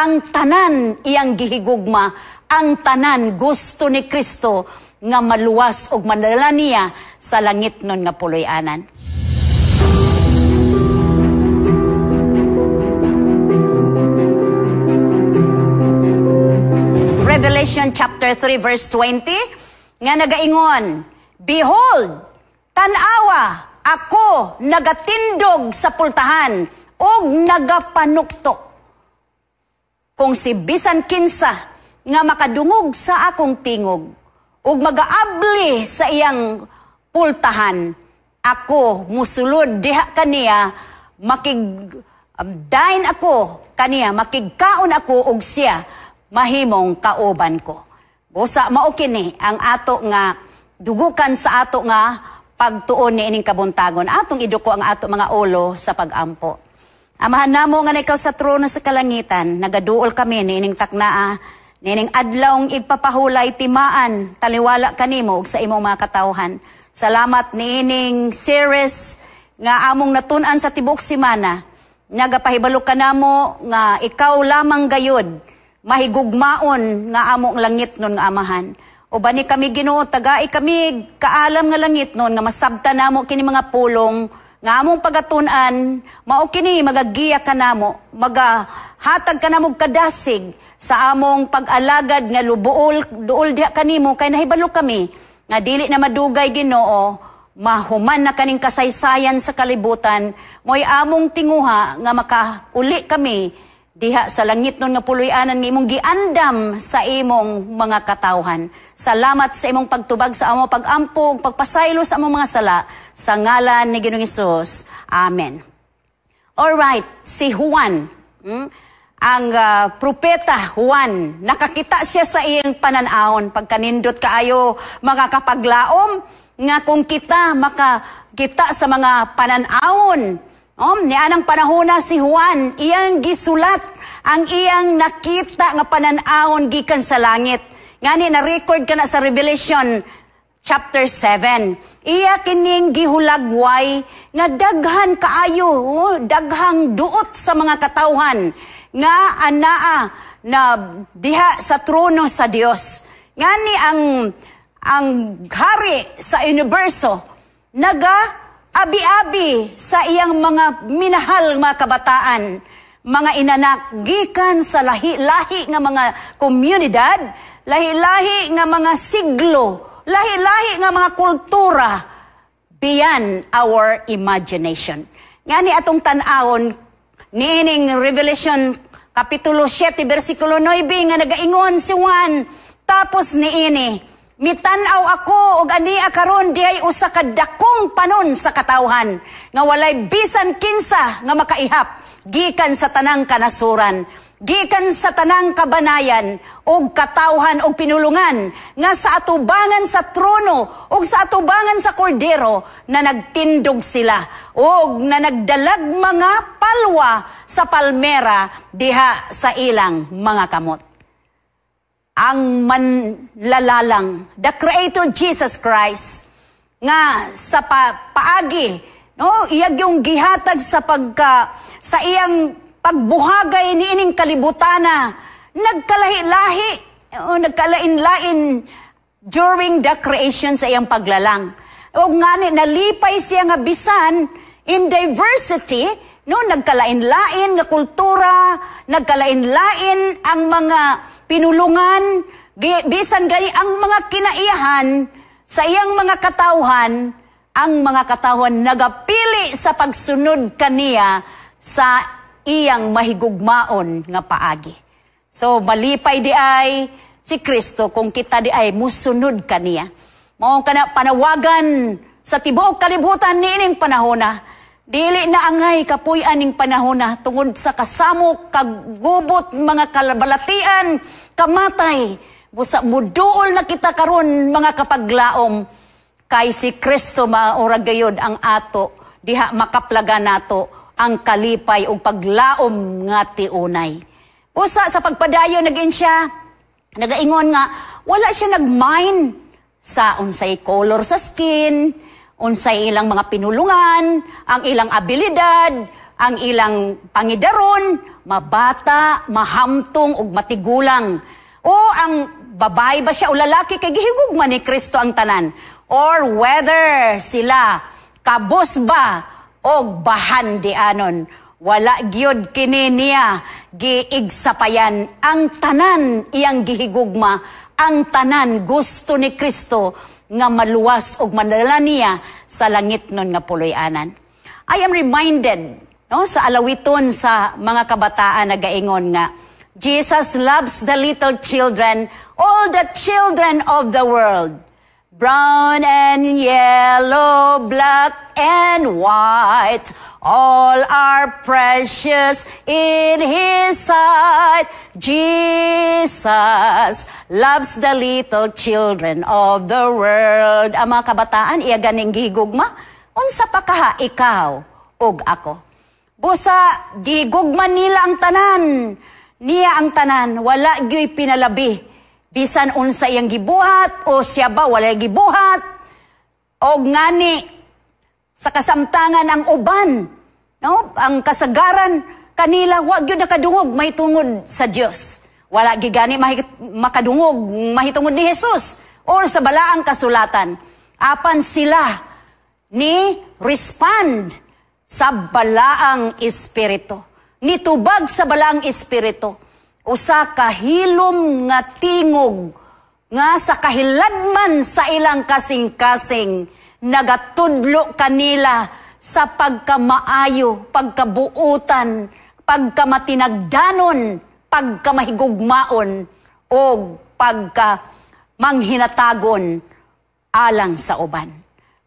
Ang tanan iyang gihigugma, ang tanan gusto ni Kristo nga maluwas og madala niya sa langit nun nga puloy-anan. Revelation chapter 3 verse 20 nga nagaingon, "Behold, tan-awa, ako nagatindog sa pultahan og nagapanuktok. Kung si bisan kinsa nga makadungog sa akong tingog ug magaabli sa iyang pultahan, ako musulod diha kaniya, makig dine ako kaniya, makigkaon ako og siya mahimong kauban ko." Busa mao kini ang ato nga dugukan sa ato nga pagtuon ni ining kabuntagon. Atong iduko ang ato mga ulo sa pagampo. Amahan namo nga ikaw sa trono sa kalangitan, nagaduol kami niining taknaa, niining adlawng igpapahulay timaan, taliwala kanimo ug sa imong mga katawhan. Salamat niining series nga among natun-an sa tibuok semana. Nagapahibalo kanamo nga ikaw lamang gayud mahigugmaon nga among langit nun nga amahan. O bani kami Ginoo, tagai kami kaalam nga langit nun nga masabta namo kini mga pulong nga among pagatun-an, mao kini magagiya kanamo, magahatag kanamo kadasig sa among pag-alagad nga lubuol duol diha kanimo, kay nahibalo kami nga dili na madugay Ginoo, mahuman na kaning kasaysayan sa kalibutan, mo'y among tinguha nga makauli kami diha sa langit nun nga puloy-anan nga imong giandam sa imong mga katawhan. Salamat sa imong pagtubag sa among pag-ampo, pagpasaylo sa among mga sala, sa ngalan ni Ginoong Hesus. Amen. Alright, si Juan, ang propeta Juan, nakakita siya sa iyang pananawon. Pagkanindot kaayo mga kapaglaom, nga kung kita makakita sa mga pananawon, nianang panahona si Juan, iyang gisulat ang iyang nakita nga pananawon gikan sa langit. Ngani na-record ka na sa Revelation chapter 7. Iya kining gihulagway nga daghan kaayo, daghang duot sa mga katawhan nga anaa na diha sa trono sa Dios. Ngani ang hari sa universo naga abi-abi sa iyang mga minahal mga kabataan, mga inanak gikan sa lahi-lahi nga mga komunidad, lahi-lahi nga mga siglo, lahi-lahi nga mga kultura, beyond our imagination. Ngani atong tan-awon niining Revelation kapitulo 7 bersikulo 9 nga nagaingon si Juan, tapos niini, "Mitan-aw ako og ania karon dihay usa ka dakong panon sa katawhan nga walay bisan kinsa nga makaihap gikan sa tanang kanasuran, gikan sa tanang kabanayan og katawhan og pinulungan nga sa atubangan sa trono og sa atubangan sa kordero na nagtindog sila og na nagdalag mga palwa sa palmera diha sa ilang mga kamot." Ang manlalalang, the Creator Jesus Christ, nga sa paagi, no, iyag yung gihatag sa pagka, sa iyang pagbuhagay niining kalibutana, nagkalahi-lahi, nagkalain-lain during the creation sa iyang paglalang. O ngani nalipay siya nga bisan in diversity, no, nagkalain-lain nga kultura, nagkalain-lain ang mga pinulungan, bisan gani ang mga kinaiyahan sa iyang mga katawhan, ang mga katawhan nagapili sa pagsunod kaniya sa iyang mahigugmaon nga paagi. So malipay di ay si Kristo kung kita di ay musunod kaniya. Mao kana panawagan sa tibuok kalibutan niining panahona. Dili na angay kapuy-an ning panahona tungod sa kasamok, kagubot, mga kalabalatian, kamatay. Busa muduol na kita karon mga kapaglaom, kay si Kristo maura gayod ang ato diha makaplaga nato ang kalipay ug paglaom nga tiunay. Usa sa pagpadayon nagin siya nagaingon nga wala siya nagmind sa unsay color sa skin, unsay ilang mga pinulungan, ang ilang abilidad, ang ilang pangidaron. Mabata, mahamtong ug matigulang. O ang babae ba siya o lalaki, kay gihigugma ni Kristo ang tanan. Or whether sila kabus ba og bahandianon. Wala gyud kini niya giigsapayan. Ang tanan iyang gihigugma, ang tanan gusto ni Kristo nga maluwas og madala niya sa langit nun nga puloy-anan. I am reminded, no, sa alawiton sa mga kabataan, nagaingon nga Jesus loves the little children, all the children of the world. Brown and yellow, black and white, all are precious in His sight. Jesus loves the little children of the world. Ang mga kabataan, iya ganing gihigugma. Unsa pa kaha ikaw ug ako? Busa, gihigugma nila ang tanan. Niya ang tanan, wala gyoy pinalabi. Bisan unsa iyang gibuhat o siya ba wala gibuhat. Og ngani sa kasamtangan ang uban, no? Ang kasagaran kanila wa gyud nakadungog mahitungod sa Dios. Wala gigani makadungog mahitungod ni Jesus or sa balaang kasulatan. Apan sila ni respond sa balaang espiritu. Nitubag sa balaang espiritu. Usa ka hilom nga tingog nga sa kahiladman sa ilang kasing-kasing nagatudlo kanila sa pagkamaayo, pagkabuutan, pagkamatinagdanon, pagkamahigugmaon, o pagka manghinatagon alang sa uban.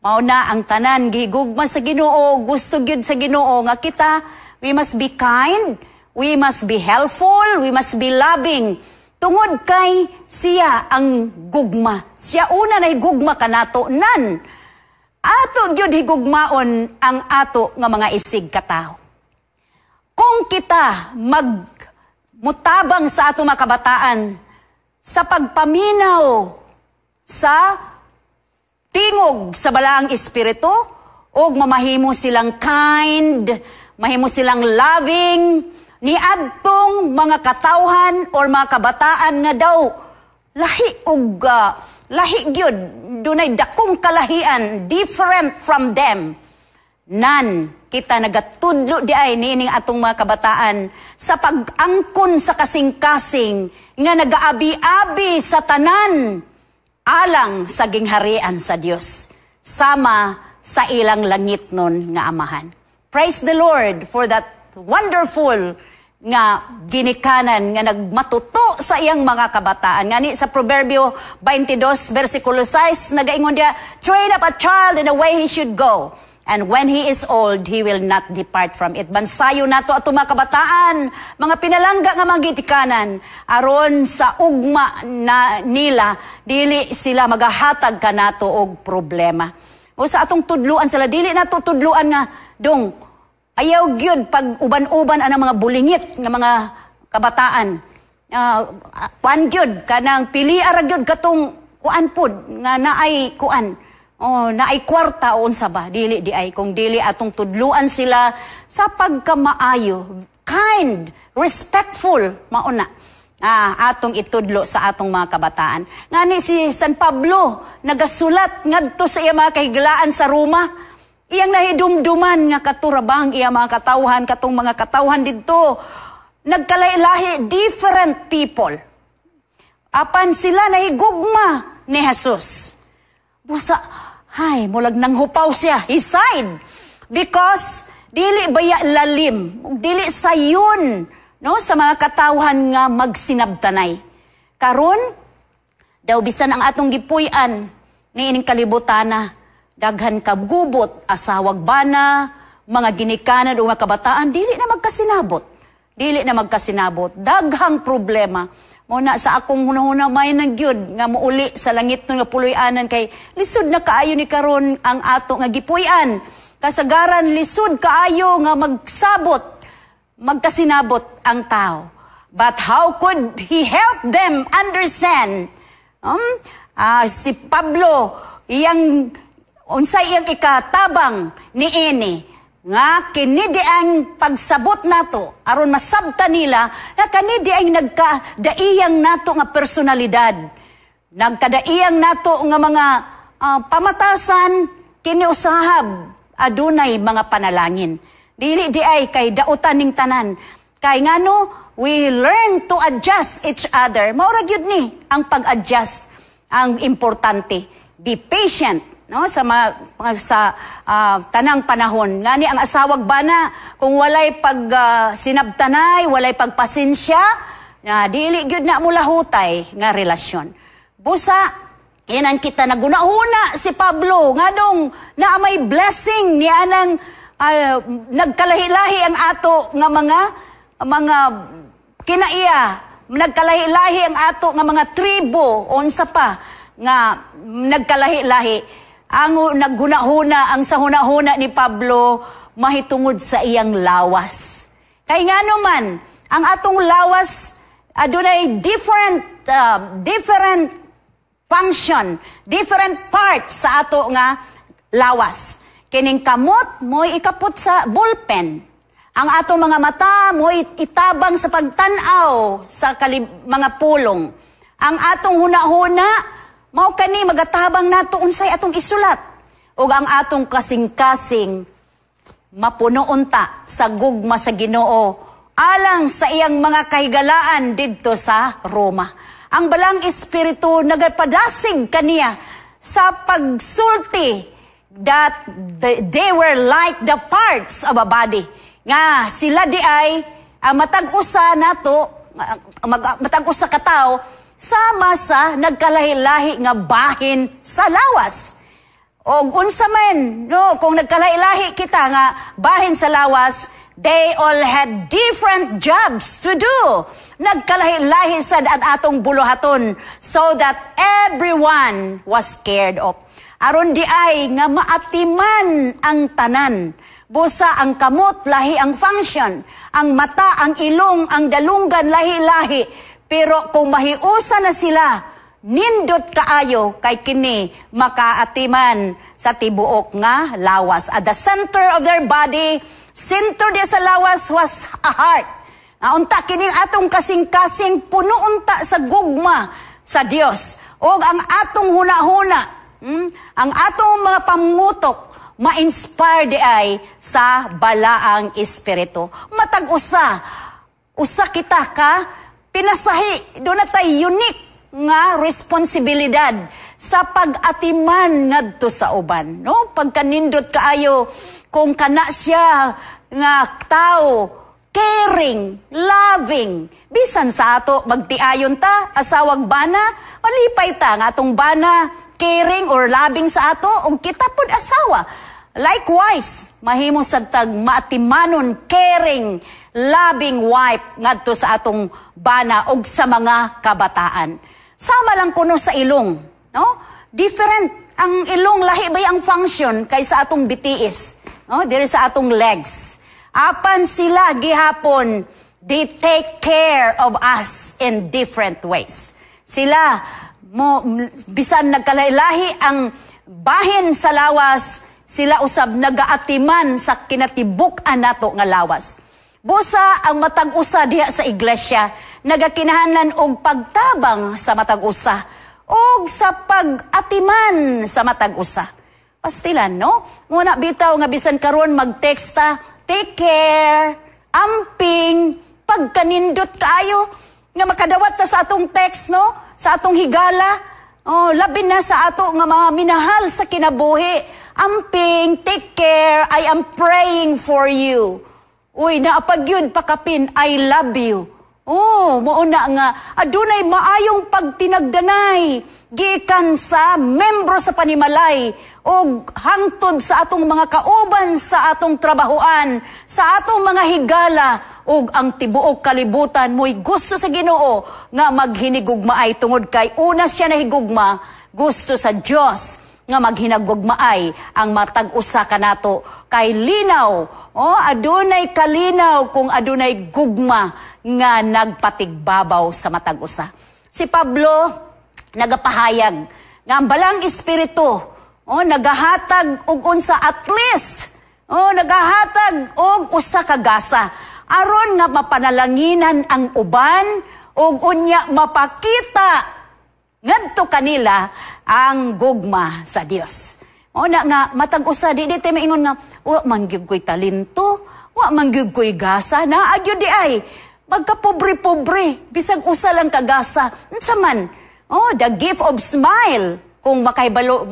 Mao na ang tanan gihigugma sa Ginoo, gusto gyud sa Ginoo nga kita, we must be kind, we must be helpful, we must be loving. Tungod kay siya ang gugma. Siya una na gugma kanato nan. Ato gyud higugmaon ang ato nga mga isig katawo. Kung kita mag mutabang sa ato mga kabataan sa pagpaminaw sa tingog sa balaang espiritu ug mamahimo silang kind, mahimo silang loving niadtong mga katawhan or mga kabataan nga daw lahi og lahi gyud, dunay dakong kalahian, different from them, nan kita nagatudlo di ay niining atong mga kabataan sa pag-angkon sa kasing-kasing nga nagaabi-abi sa tanan alang sa gingharian sa Dios sama sa ilang langit nun nga amahan. Praise the Lord for that wonderful nga ginikanan nga nagmatuto sa iyang mga kabataan. Ngani sa Proverbio 22 versikulo 6, nagaingon diya, "Train up a child in the way he should go. And when he is old, he will not depart from it." Bansayo nato ato mga kabataan, mga pinalangga nga mga gitikanan, aron sa ugma na nila, dili sila magahatag kanato og problema. O sa atong tudluan sila, dili nato tudluan nga, dong, ayaw gyud pag uban-uban ang mga bulingit nga mga kabataan. Kuan gyud kanang pili ra gyud katong kuan pod nga naay kuan. Oh, naay kwarta o unsa ba, dili di ay kung dili atong tudluan sila sa pagkamaayo, kind, respectful, mauna. Atong itudlo sa atong mga kabataan. Ngani si San Pablo nagasulat ngadto sa iya mga kahigalaan sa Roma. Iyang nahidumduman nga katurabang iya mga katawhan, katong mga katawhan didto nagkalailahi, different people. Apan sila nahigugma ni Jesus. Busa, hay, mulag nang hupaw siya. He sighed. Because dili baya lalim, dili sayon, no, sa mga katawhan nga magsinabtanay. Karon, daw bisan ang atong gipuy-an niining kalibutana, daghan kagubot, asawag bana, mga ginikanan o mga kabataan, dili na magkasinabot. Dili na magkasinabot. Daghang problema. Muna sa akong hunahuna, may nang gyud nga muuli sa langit nga puloy-anan kay lisod na kaayo ni karon ang ato nga gipuy-an. Kasagaran lisod kaayo nga magsabot, magkasinabot ang tao. But how could he help them understand? Si Pablo, iyang unsay iyang ikatabang niini? Nga kini di ang pagsabot nato aron masabta nila nga kani di ang nagkadaiyang nato nga personalidad. Nagkadaiyang nato nga mga pamatasan, kini usahab adunay mga panalangin. Dili di ay kay dautan ning tanan. Kay ngano, we learn to adjust each other. Mao ra gyud ni ang pag-adjust ang importante. Be patient, no, sa tanang panahon. Ngani ang asawag bana, kung walay pag sinabtanay, walay pagpasensya, na dili gyud na mulahutay nga relasyon. Busa inan kita nagunahuna si Pablo nganong naa may blessing ni anang nagkalahi-lahi ang ato nga mga kinaiya, nagkalahi-lahi ang ato nga mga tribo, unsa pa nga nagkalahi-lahi. Ang naghuna-huna, ang sa huna-huna ni Pablo mahitungod sa iyang lawas. Kay ngano man ang atong lawas adunay different function, different parts sa ato nga lawas. Kining kamot mo'y ikapot sa ballpen. Ang atong mga mata mo'y itabang sa pagtan-aw sa mga pulong. Ang atong huna-huna mao kani magatabang nato unsay atong isulat. Ug ang atong kasing-kasing mapuno unta sa gugma sa Ginoo alang sa iyang mga kahigalaan didto sa Roma. Ang Balang Espiritu nagapadasig kaniya sa pagsulti that they were like the parts of a body. Nga sila di ay matag usa nato, matag usa ka tawo, sama sa nagkalahi-lahi nga bahin sa lawas. O unsa man, no, kung nagkalahi-lahi kita nga bahin sa lawas, they all had different jobs to do. Nagkalahi-lahi sad at atong buluhaton so that everyone was cared of. Aron di ay nga maatiman ang tanan. Busa ang kamot, lahi ang function. Ang mata, ang ilong, ang dalunggan, lahi-lahi. Pero kung mahiusa na sila, nindot kaayo kay kini makaatiman sa tibuok nga lawas. At the center of their body, center di sa lawas, was a heart. Unta kining atong kasing-kasing puno unta sa gugma sa Dios. Og ang atong huna-huna, ang atong mga pamutok, ma-inspire di ay sa Balaang Espiritu. Matag usa, usa kita ka pinasahi, duna tay unique nga responsibilidad sa pag-atiman ngadto sa uban, no? Pagkanindot kaayo kung kana siya nga tao, caring, loving. Bisan sa ato magtiayon ta, asawag bana, malipay ta nga atong bana caring or loving sa ato ug kita pud asawa. Likewise, mahimo sad tag maatimanon, caring, loving wife ngadto sa atong bana ug sa mga kabataan. Sama lang kuno sa ilong, no? Different ang ilong, lahi ba ang function kaysa atong bitiis, no? Diri sa atong legs. Apan sila gihapon, they take care of us in different ways. Sila mo, bisan nagkalahi ang bahin sa lawas, sila usab nagaatiman sa kinatibuk-an nato nga lawas. Busa ang matag usa diha sa iglesia nagakinahanglan og pagtabang sa matag usa og sa pag-atiman sa matag usa. Pastilan, no? Muna bitaw nga bisan karon mag-texta, take care, amping, pagkanindot kaayo nga makadawat ta sa atong text, no? Sa atong higala, oh, labi na sa ato nga mga minahal sa kinabuhi. Amping, take care, I am praying for you. Uy, naapagyud pakapin, I love you. Oh, mao na nga adunay maayong pagtinagdanay gikan sa membro sa panimalay og hangtod sa atong mga kauban sa atong trabahoan, sa atong mga higala ug ang tibuok kalibutan mo'y gusto sa Ginoo nga maghinigugmaay tungod kay una siya nahigugma. Gusto sa Dios nga maghinagugmaay ang matag usa kanato kay linaw, oh, adunay kalinaw kung adunay gugma nga nagpatigbabaw sa matag usa. Si Pablo nagapahayag nga ang Balang Espiritu, oh, nagahatag og unsa at least Oh, nagahatag og usa ka gasa aron nga mapanalanginan ang uban ug unya mapakita ngadto kanila ang gugma sa Dios. O na nga matag usa di tay maingon nga wa man gyud ko'y talento, wa man gyud ko'y gasa, naa gyud di ay. Magkapobre-pobre, bisag usa lang ka gasa. Unsa man? Oh, the gift of smile. Kung makahibalo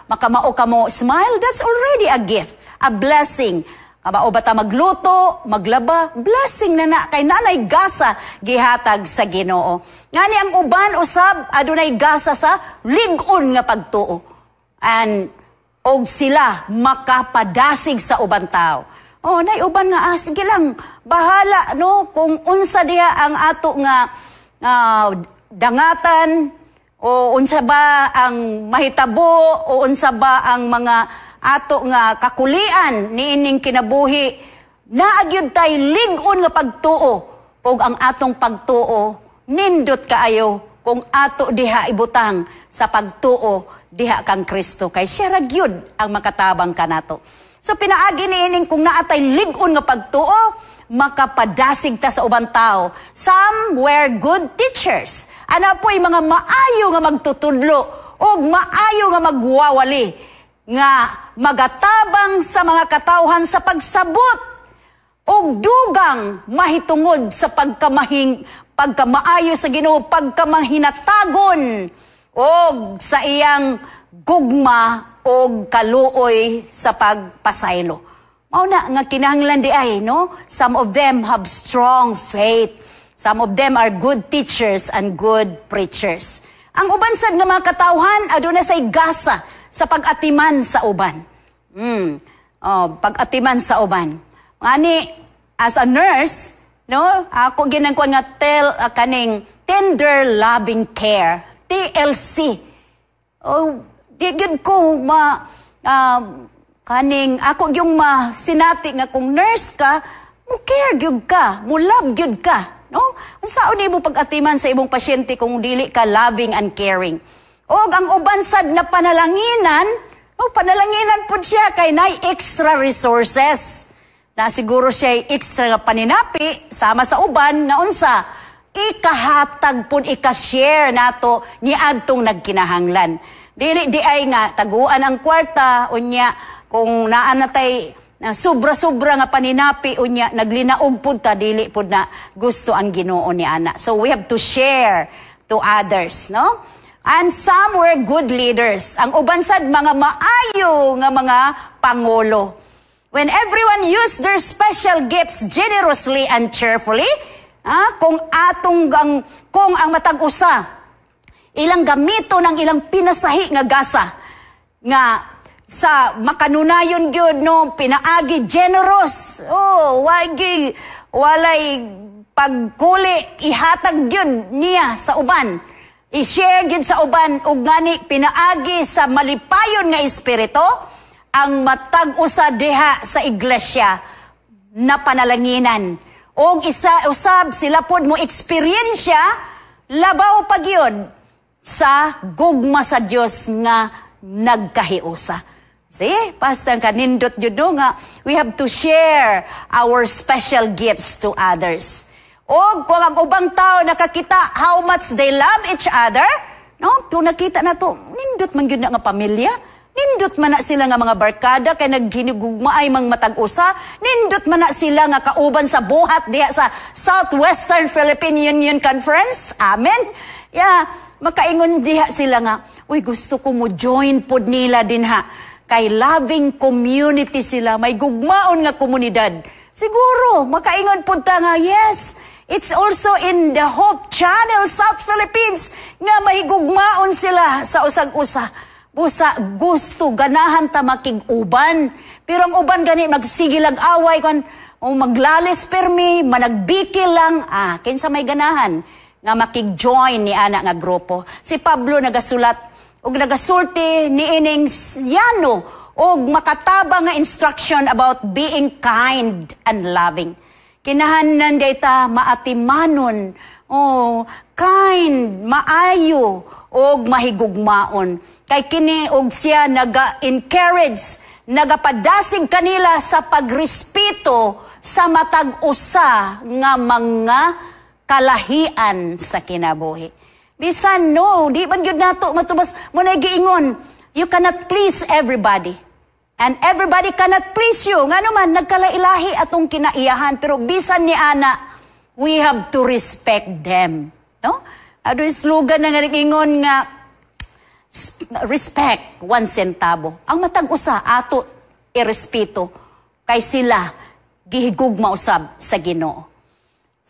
makamao ka mo smile, that's already a gift, a blessing. Kamao ba ta magluto, maglaba, blessing na na kay nanay gasa gihatag sa Ginoo. Ngani ang uban usab adunay gasa sa lig-on nga pagtuo. And og sila makapadasig sa uban tao. Oh, nay uban nga, ah, sige lang, bahala no kung unsa diha ang ato nga dangatan o unsa ba ang mahitabo o unsa ba ang mga ato nga kakulian niining kinabuhi, naa gyud tay lig-on nga pagtuo ug ang atong pagtuo nindot kaayo kung ato diha ibutang sa pagtuo diha kang Kristo kay siya ra gyud ang makatabang kanato. So pinaagi niining kung naa tay lig-on nga pagtuo, makapadasig ta sa ubang tao. Some were good teachers. Ana po'y mga maayo nga magtutudlo ug maayo nga magwawali nga magatabang sa mga katawhan sa pagsabot og dugang mahitungod sa pagkamaayo sa Ginoo, pagkamahinatagon og sa iyang gugma og kaluoy sa pagpasaylo. Mao na nga kinahanglan di ay, no? Some of them have strong faith. Some of them are good teachers and good preachers. Ang uban sad nga mga katawhan aduna say gasa sa pag-atiman sa uban. Oh, pag-atiman sa uban. Ngani as a nurse, no, ako ginangkuan nga tell kaning tender loving care, TLC. Oh, di gyud ko ma kaning ako yung ma sinati nga kung nurse ka, mo care gyud ka, mo love gyud ka, no? Unsaon nimo pag-atiman sa imong pasyente kung dili ka loving and caring? Og ang uban sad na panalanginan, no, panalanginan pud siya kay nay extra resources. Na siguro siya extra nga paninapi sama sa uban nga unsa ikahatag pud, ika-share nato ni adtong nagkinahanglan. Dili di ay nga taguan ang kwarta, unya kung naa na tay na sobra-sobra nga paninapi, unya naglinaog pud ta, dili pud na gusto ang Ginoo ni ana. So we have to share to others, no? And some were good leaders. Ang uban sad mga maayo nga mga pangulo. When everyone used their special gifts generously and cheerfully, kung ang matag usa ilang gamito ng ilang pinasahi nga gasa nga sa makanunayon gyud, no, pinaagi generous, oh, wagi walay pagkuli, ihatag gyud niya sa uban, i-share gyud sa uban, ug gani pinaagi sa malipayon nga espiritu, ang matag usa diha sa iglesia na panalanginan og isa usab sila pod mo eksperyensya labaw pa gyud sa gugma sa Dios nga nagkahiusa. See, basta kanindot yun no, nga we have to share our special gifts to others. O kung ang ubang tao nakakita how much they love each other, no? Kung nakita na to, nindot man gyud na nga pamilya. Nindot man na sila nga mga barkada kay naghinigugma ay mang matag usa. Nindot man na sila nga kauban sa buhat diha sa Southwestern Philippine Union Conference. Amen. Yeah, makaingon diha sila nga, "Uy, gusto ko mo join pod nila dinha." Kay loving community sila, may gugmaon nga komunidad. Siguro, makaingon pod ta nga, yes, it's also in the Hope Channel South Philippines nga mahigugmaon sila sa usag-usa. Busa gusto, ganahan ta makig-uban. Pero ang uban gani magsigilag away kon o maglalis permi, managbikil lang, kinsa may ganahan nga makig-join ni ana nga grupo? Si Pablo nagasulat og nagasulti ni ining yano og makataba nga instruction about being kind and loving. Kinahanglan data maatimanon, oh, kind, maayo og mahigugmaon. Kay kini og siya naga-encourage, Nagapadasig kanila sa pagrespeto sa matag usa nga mga kalahian sa kinabuhi. Bisan no, di man gyud nato matubas mo na giingon, you cannot please everybody. And everybody cannot please you. Ngano man, nagkalailahi atong kinaiyahan, pero bisan ni ana, we have to respect them. No? Adunay slogan na nga ingon nga respect 1 centavo. Ang matag usa ato irespeto kay sila gihigugma usab sa Ginoo.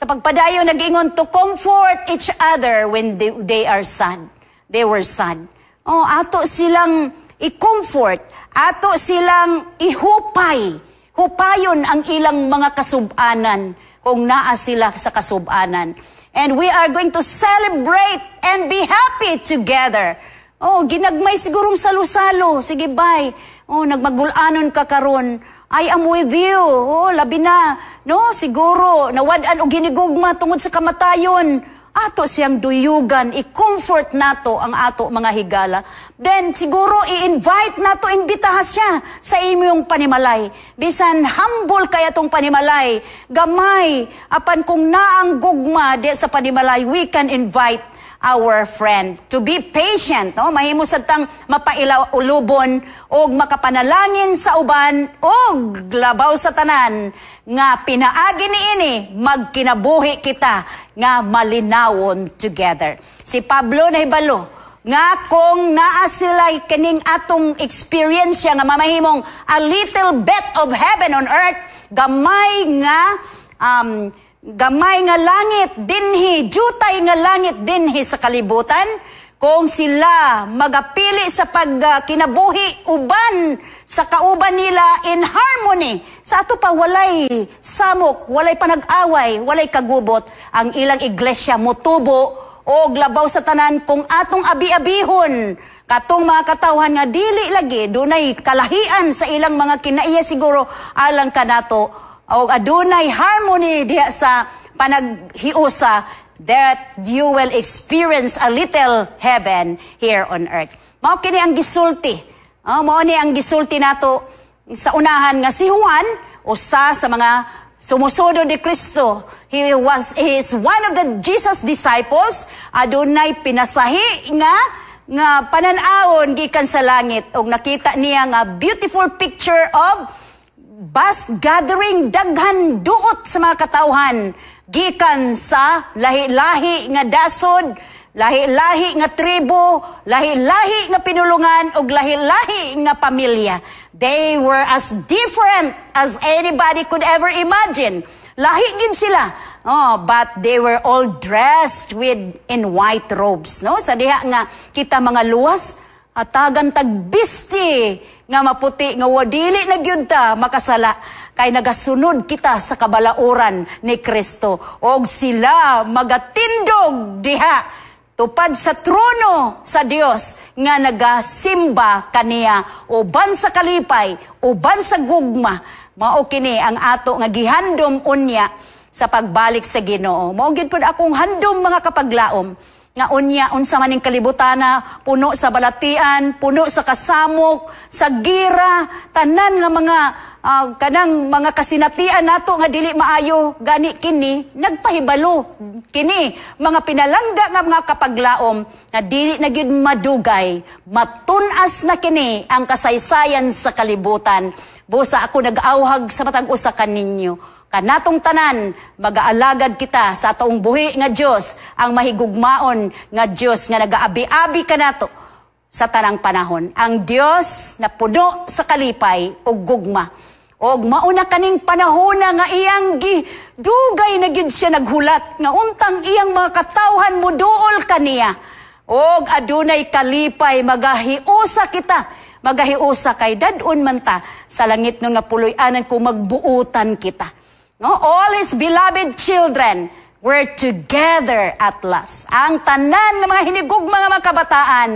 Sa pagpadayon, nag-ingon to comfort each other when they are sad. They were sad. Oh, ato silang i-comfort, ato silang ihupay. Hupayon ang ilang mga kasubanan kung naa sila sa kasubanan. And we are going to celebrate and be happy together. Oh, ginagmay sigurong salo-salo. Sige, bye. Oh, nagmagulanon ka karon. I am with you. Oh, labi na. No, siguro nawad-an og hinigugma tungod sa kamatayon. Ato siyang duyugan, i-comfort nato ang ato mga higala. Then siguro i-invite nato, imbitaha siya sa imong panimalay. Bisan humble kay atong panimalay, gamay, apan kung naang gugma di sa panimalay, we can invite our friend. To be patient, no? Mahimo sad tang mapailulubon og makapanalangin sa uban og labaw sa tanan nga pinaagi niini magkinabuhi kita nga malinawon together. Si Pablo nahibalo nga kung naa sila kining atong experience nga mamahimong a little bit of heaven on earth, gamay nga langit dinhi, jutay nga langit dinhi sa kalibutan, kung sila magapili sa pagkinabuhi uban sa kauban nila in harmony. Sa ato pa walay samok, walay panag-away, walay kagubot, ang ilang iglesia motubo. Og labaw sa tanan, kung atong abi-abihon katong mga katawhan nga dili lagi dunay kalahian sa ilang mga kinaiya siguro alang kanato og adunay harmony diha sa panaghiusa, that you will experience a little heaven here on earth. Mao kini ang gisulti. Oh, mao ni ang gisulti nato sa unahan nga si Juan, usa sa mga sumusunod ni Kristo. He is one of the Jesus disciples. Adunay pinasahi nga panan-awon gikan sa langit ug nakita niya nga beautiful picture of vast gathering, daghan duot sa mga katawhan gikan sa lahi-lahi nga dasod, lahi-lahi nga tribo, lahi-lahi nga pinulungan ug lahi-lahi nga pamilya. They were as different as anybody could ever imagine. Lahi gid sila. Oh, but they were all dressed with in white robes, no? Sa diha nga kita mga luwas, hatagan tag bisti nga maputi nga dili na gyud ta makasala kay nagasunod kita sa kabalauran ni Kristo. Og sila magatindog diha tupad sa trono sa Dios nga nagasimba kaniya uban sa kalipay, uban sa gugma. Mao kini ang ato nga gihandom unya sa pagbalik sa Ginoo. Mao gid pud akong handom, mga kapaglaom, nga unya unsa man ning kalibutana, puno sa balatian, puno sa kasamok, sa gira, tanan nga mga kanang mga kasinatian nato nga dili maayo. Gani kini nagpahibalo kini mga pinalangga nga mga kapaglaom na dili na gyud madugay, matun-as na kini ang kasaysayan sa kalibutan. Busa ako nag-awhag sa matag usa kaninyo, kanatong tanan magaalagad kita sa atong buhi nga Dios, ang mahigugmaon nga Dios nga nagaabi-abi kanato sa tanang panahon, ang Dios na puno sa kalipay ug gugma. Og mauna kaning panahona nga iyang dugay na gyud siya naghulat nga untang iyang mga katawhan moduol kaniya. Og adunay kalipay, magahiusa kita, magahiusa kay dad-on man ta sa langit nun nga puloy-anan kung magbuutan kita. No? All his beloved children were together at last. Ang tanan ng mga hinigugma nga mga kabataan,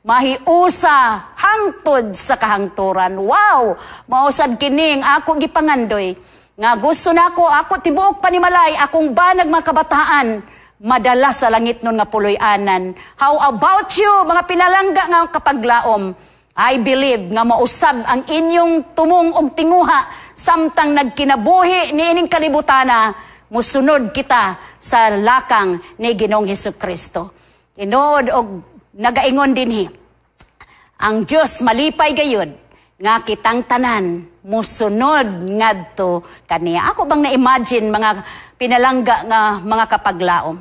mahiusa hangtod sa kahangturan. Wow! Mausad kining ako gipangandoy. Nga gusto nako, ako tibuok panimalay, akong banag mga kabataan, madala sa langit nun nga puloy-anan. How about you, mga pinalangga nga kapaglaom? I believe nga mausab ang inyong tumong og tinguha samtang nagkinabuhi niining kalibutana, musunod kita sa lakang ni Ginoong Hesus Kristo. Tinuod og nagaingon dinhi, ang Dios malipay gayud nga kitang tanan musunod ngadto kaniya. Ako bang na-imagine, mga pinalangga nga mga kapaglaom,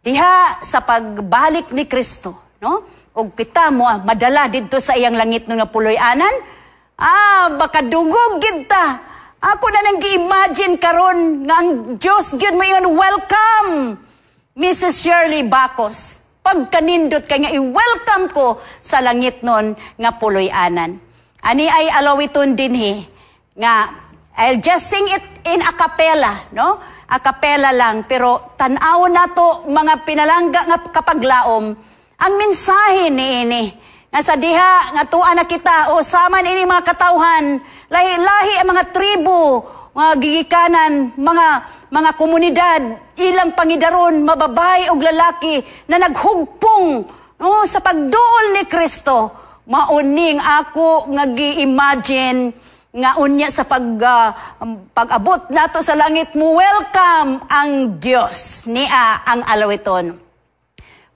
diha sa pagbalik ni Kristo, no? Og kita mo madala didto sa iyang langit nga puloy-anan, baka dungog gid ta. Ako na nang gi-imagine karon nga ang Dios gyud moingon, "Welcome, Mrs. Shirley Bacos." Pagkanindot kay nga i-welcome ko sa langit nun nga puloy-anan. Ani ay alawiton dinhi nga I'll just sing it in a cappella, no? A cappella lang, pero tan-awon nato, mga pinalangga nga kapaglaom, ang mensahe niini. Nga sa diha nga tuwa na kita o saman ini mga katawhan, lahi-lahi ang mga tribo, mga gigikanan, mga komunidad, ilang pangidaron, mababay og lalaki na naghugpong, no, sa pagduol ni Kristo. Mauning ako nga gi-imagine nga unya sa pag-abot nato sa langit, mo welcome ang Dios. Nia ang alawiton.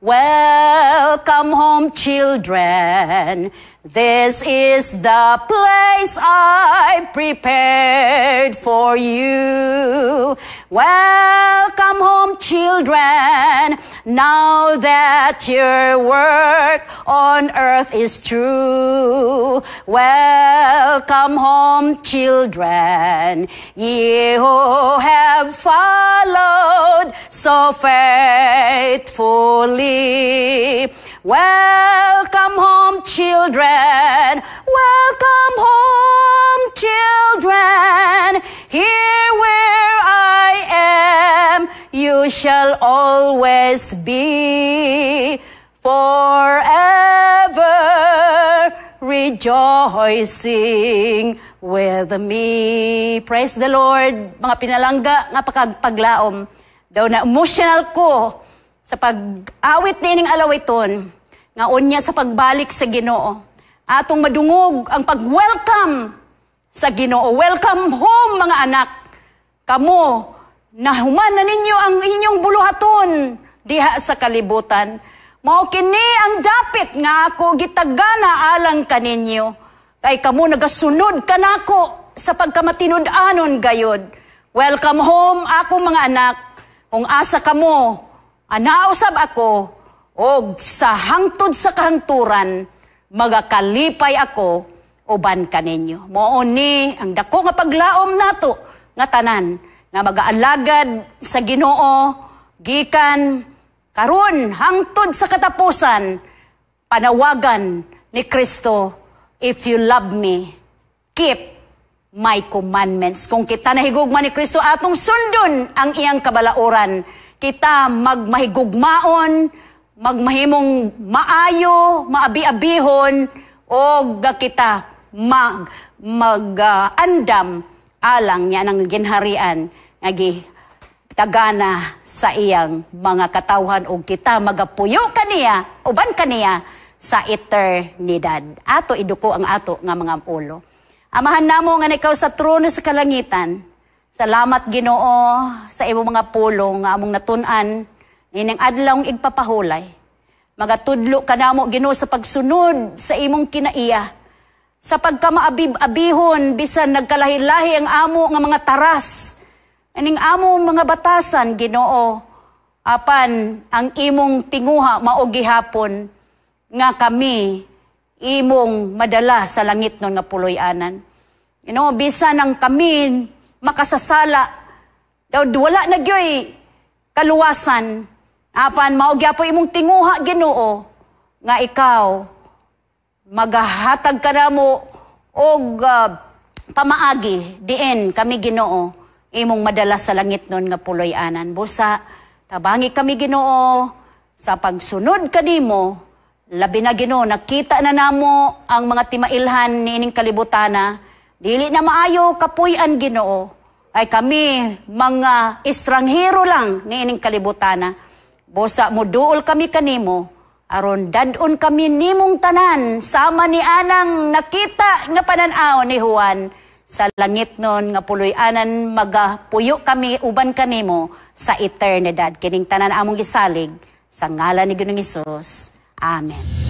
Welcome home, children. This is the place I prepared for you. Welcome home, children. Now that your work on earth is through. Welcome home, children. Ye who have followed so faithfully. Welcome home, children. Welcome home, children. Here where I am, you shall always be forever rejoicing with me. Praise the Lord, mga pinalangga nga pagpaglaom. Daw na emotional ko sa pag-awit niining alawiton nga unya sa pagbalik sa Ginoo, atong madungog ang pag-welcome sa Ginoo. "Welcome home, mga anak. Kamo nahuman na ninyo ang inyong buluhaton diha sa kalibutan. Mao kini ang dapit nga ako gitagana alang kaninyo. Kay kamo nagasunod kanako sa pagkamatinud-anon gayod. Welcome home, ako mga anak. Kung asa kamo, anaa usab ako, og sa hangtod sa kahangturan, magakalipay ako uban kaninyo." Mao ni ang dako nga paglaom nato nga tanan nga magaalagad sa Ginoo gikan karon hangtod sa katapusan, panawagan ni Kristo, "If you love me, keep my commandments." Kung kita nahigugma ni Kristo, atong sundon ang iyang kabalaoran. Kita magmahigugmaon, magmahimong maayo, maabi-abihon, o kita mag mag andam alang niya ng ginharian nga tagana sa iyang mga katawhan og kita magapuyo kaniya, uban kaniya sa eternidad. Ato iduko ang ato nga mga ulo. Amahan namo nga ikaw sa trono sa kalangitan. Salamat, Ginoo, sa imong mga pulong nga among natun-an ining adlawng igpapahulay. Magatudlo ka namo, Ginoo, sa pagsunod sa imong kinaiya. Sa pagkamaabib-abihon bisan nagkalahi-lahi ang amo nga mga taras. Aning amo mga batasan, Ginoo. Apan ang imong tinguha mao gihapon nga kami imong madala sa langit nun nga puloy-anan. Ginoo, bisan ang kami makasasala, daw wala na gyoy kaluwasan. Apan mao gyapon imong tinguha, Ginoo, nga ikaw magahatag kanamo og pamaagi diin kami, Ginoo, imong madala sa langit nun nga puloy-anan. Busa tabangi kami, Ginoo, sa pagsunod kanimo, labi na, Ginoo, nakita na namo ang mga timailhan niining kalibutana. Dili na maayo kapuy-an, Ginoo. Ay kami mga estranghero lang niining kalibutana. Busa muduol kami kanimo. Aron dad-on kami nimong tanan sama ni anang nakita nga panan-aw ni Juan sa langit nun nga puloy-anan, magapuyo kami uban kanimo sa eternidad. Kining tanan among gisalig sa ngalan ni Ginoong Hesus. Amen.